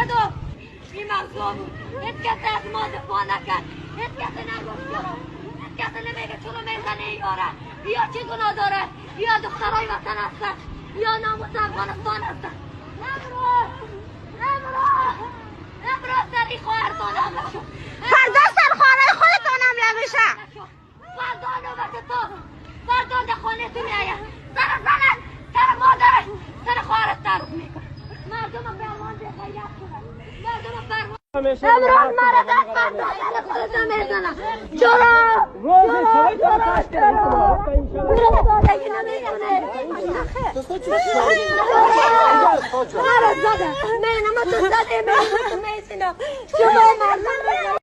زدم. این موضوع بود. هیچ کسی از ما دفاع نکرد. هیچ کسی نگفت چرا. هیچ کسی نمیگه چرا میزنه این یاره. یا چی گناه داره؟ یا دخترای وطن هستن، یا ناموس افغانستان هستن. امروز امروز امروز سری خواهرتان حمله شد. فردا سر خانه خودتان حمله میشه. فردا نوبت تو. فردا در خانه تو میآید، سر زنت، سر مادرش، سر خواهرت تعارف میکنه. مردم پروان بی غیرت شدن. مردم پروان امروز مرا زد، فردا سر خودت میزنم. چرا؟ چرا؟ چرا؟ چرا؟ نمیدونه. مرا زده. من تو زده، من تو میزنم. شما مردم